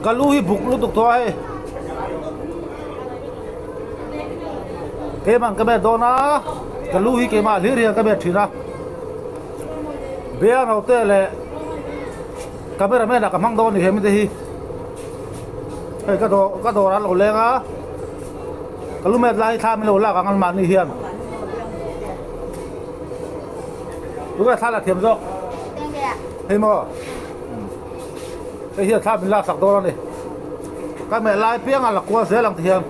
Ka lu hi buk lutuk tawh a hei. Keimah ka bet dawn a, ka lu hi keimah hlir hian ka bet thin a. Bear ho te leh cameraman ah ka hmang dawn a ni he mite hi. Hei ka dawr ka dawr an lo leng a, ka lu met lai hi thla min lo lak ang an mahni hian. Tunge thla la thiam zawk? Hei maw? Hei hian thla min laksak dawn a ni. Ka meh lai piang a la kual zel ang ti hian.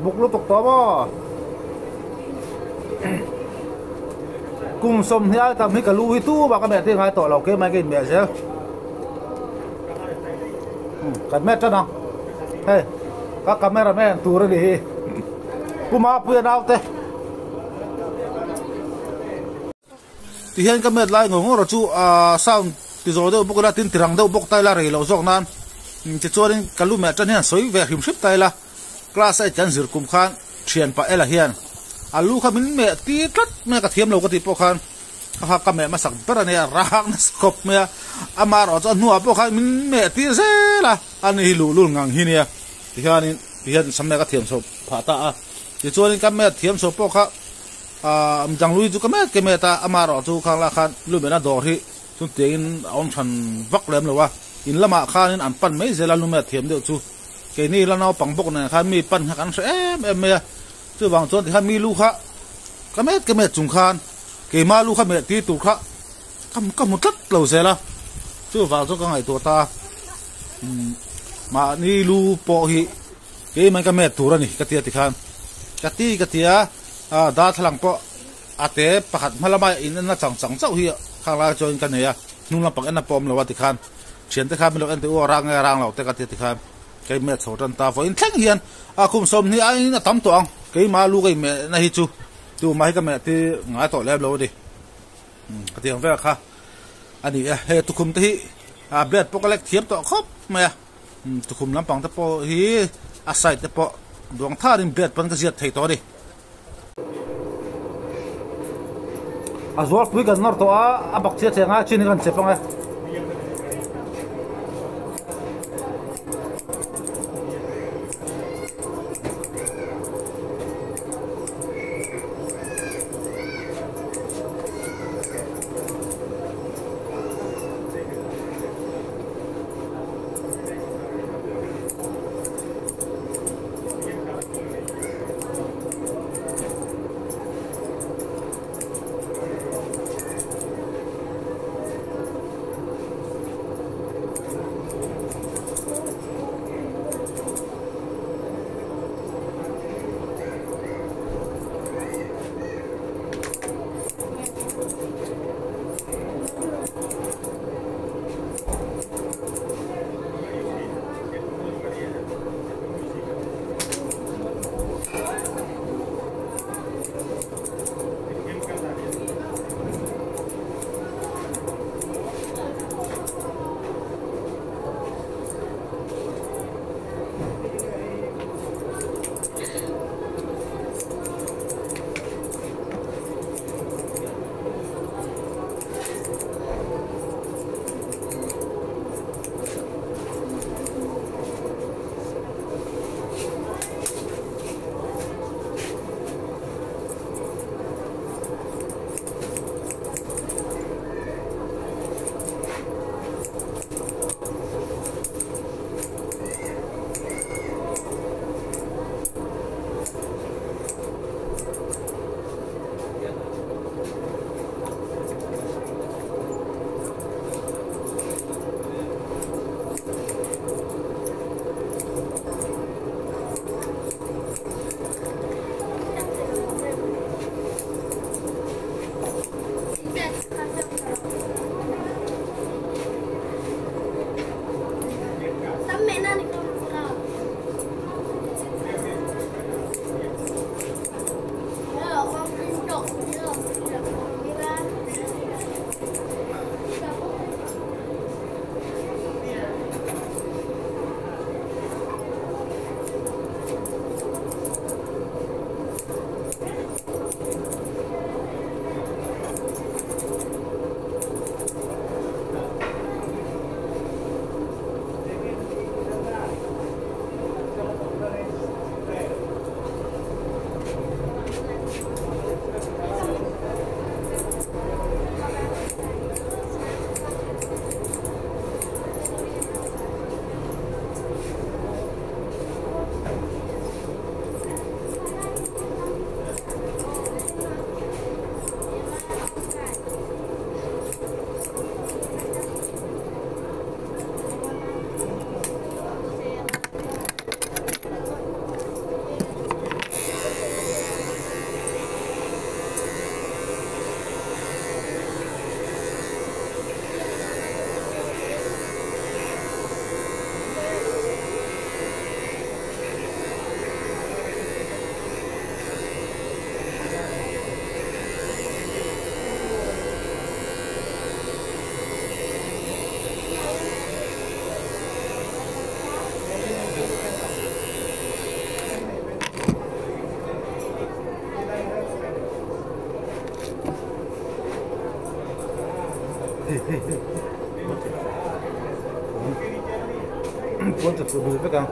Buk lutuk tawh maw? Kum sawmhnih ai tam hi ka lu hi tu bak a meh tir ngai tawh lo keimah ka inmeh zel. Kan met tan ang. Hei ka cameraman tur a ni hi. Pu Mapuia naute. Ti hian ka met lai ngawr ngawr chu ahh sound ti zawh deuh bawk ila tin ti rang deuh bawk ta ila rei loh zawk nan tichuanin ka lu meh tan hian sawi ve hrim hrim ta ila class a kan zir kum khan thian pah ela hian a lu kha min meh tir tlat mai a ka thiam lo ka tih pawh khan kha kha ka meh hmasak ber a nia rang nasa khawp mai a amaherawh chu a hnuah pawh khan min meh tir zel a ani hi luhlul ngang hi nia tihianin tihian sam meh ka thiam chho phah ta a tichuanin ka meh thiam chho pawh kha. Ahh midang lui chu ka met ka met a, amaherawh chu khang lah khan lumehna dawr hi chutiangin a awm than vak lem lo a, in lamah khanin an pan mai zel a lumeh thiam deuh chu keini la naupang bawk nen khan mi pan kha kan hre em em mai a, chuvang chuan tikhan mi lu kha ka met ka met chung khan keima lu kha meh tir tur kha ka ka hmu tlat lo zel a, chuvang chu ka ngaihtuah ta a, umm mahni lu pawh hi keimah ka met tur a ni ka tia tikhan ka ti ka ti a. A darthlalang pawh a te pakhat hma lama in enna chang chang chauh hi khang lai chuan ka nei a, hnung lampang enna pawh awm lo a tikhan thiante kha min lo en teh u a rang nge a rang lo te ka ti a tikhan keimah chho tan ta vawiin thleng hian a khum sawmhnih aiin a tam tawh ang keimah lu ka inmehna hi chu tumah hi ka meh tir ngai tawh lem lo a ni ka ti ang vel kha a ni e hei tukhum te hi a blade pawh ka lek thiam tawh khawp mai a. Tukhum lampang te pawh hi a side te pawh duang tharin blade pawn ka ziat thei tawh a ni. A zualpui kan nawr tawh a, a bak chiah chiah ngai chin hi kan chep ang e. Puan tla fuh bil vek ang.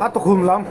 A tukhum lam.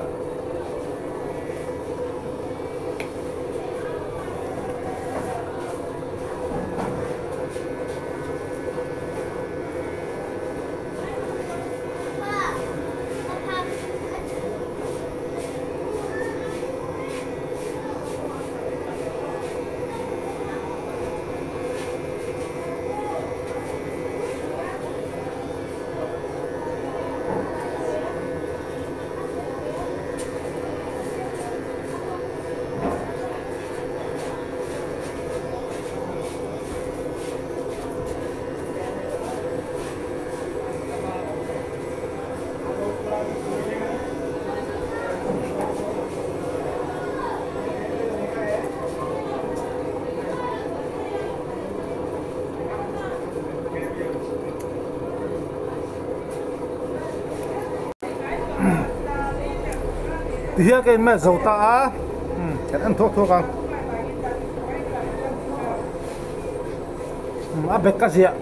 Tihian ka inmet zo ta a, kan en thuak thuak ang. A bag ka ziah.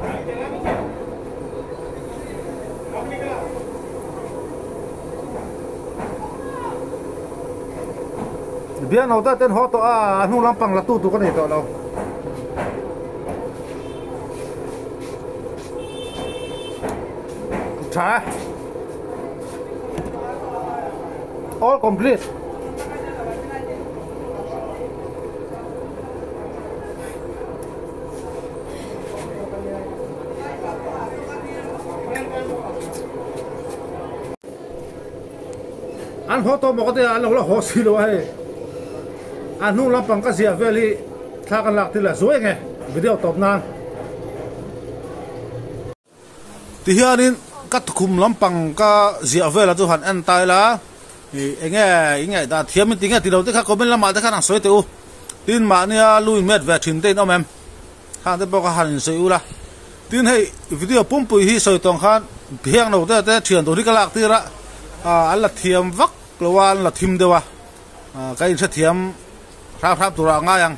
Biano te ten haw tawh a, a hnung lampang la tu tur ka nei tawh lo. Tha e. All complete. An haw tawh maw ka ti a, an lo la haw si lo a hei. A hnung lampang ka ziah vel hi thla kan lak tir leh zuai nge video tawp nan. Tihianin ka tukhum lampang ka ziah velah chu han en ta ila, ih enge i ngaihdan thiam in ti nge ti lo te kha comment lamah te khan han sawi teh u. Tin mahnia lu in met ve thin te in awm em? Khang te pawh kha han insawi ula. Tin hei video pumpui hi sawi tawng khan thiang lo te te thian tur hi ka lak tir a, an la thiam vak lo a, an la thim deuh a, ka inhrethiam hrap hrap turah a ngai ang.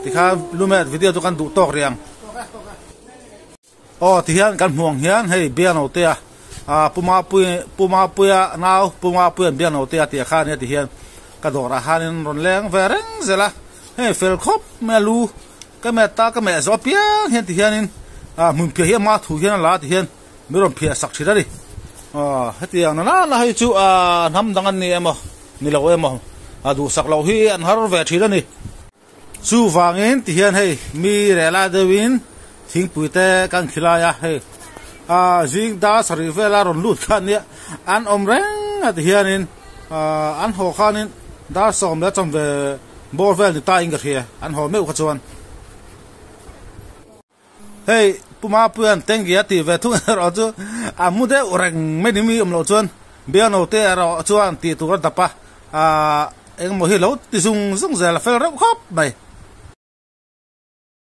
Tikhan lumet video chu kan duh tawk rih ang. Aw tihian kan hmuh ang hian hei Biangnotea ah Pu Mapui Pu Mapuia nau Pu Mapuia'n Biangnotea tih a kha ania tihian ka dawrah khanin rawn leng ve reng zel a, hei fel khawp mai a lu ka met ta ka meh zawh apiang hian tihianin ah hmun phiah hi ama thu hian a la tihian min rawn phiah sak thin a ni. Aw hetiang na nana hei chu ah hnam dang an ni emaw ni lo emaw a duhsak loh hi an har ve thin a ni. Chuvangin tihian hei mi reh lai deuhin thingpui te kan khilai a, hei ah zing dar sarih vela rawn lut kha ania an awm reng a tihianin ah an haw khanin dar sawm leh chawm ve bawr vel ni ta in ka hria an haw meuh kha chuan. Hei Pu Mapuia'n Tenggi a tih ve thung erawh chu a mu deuh reng mai ni mi awm loh chuan Biano te erawh chuan tih tur a dap a, aah engemaw hi lo ti zung zung zel a fel reuh khawp mai.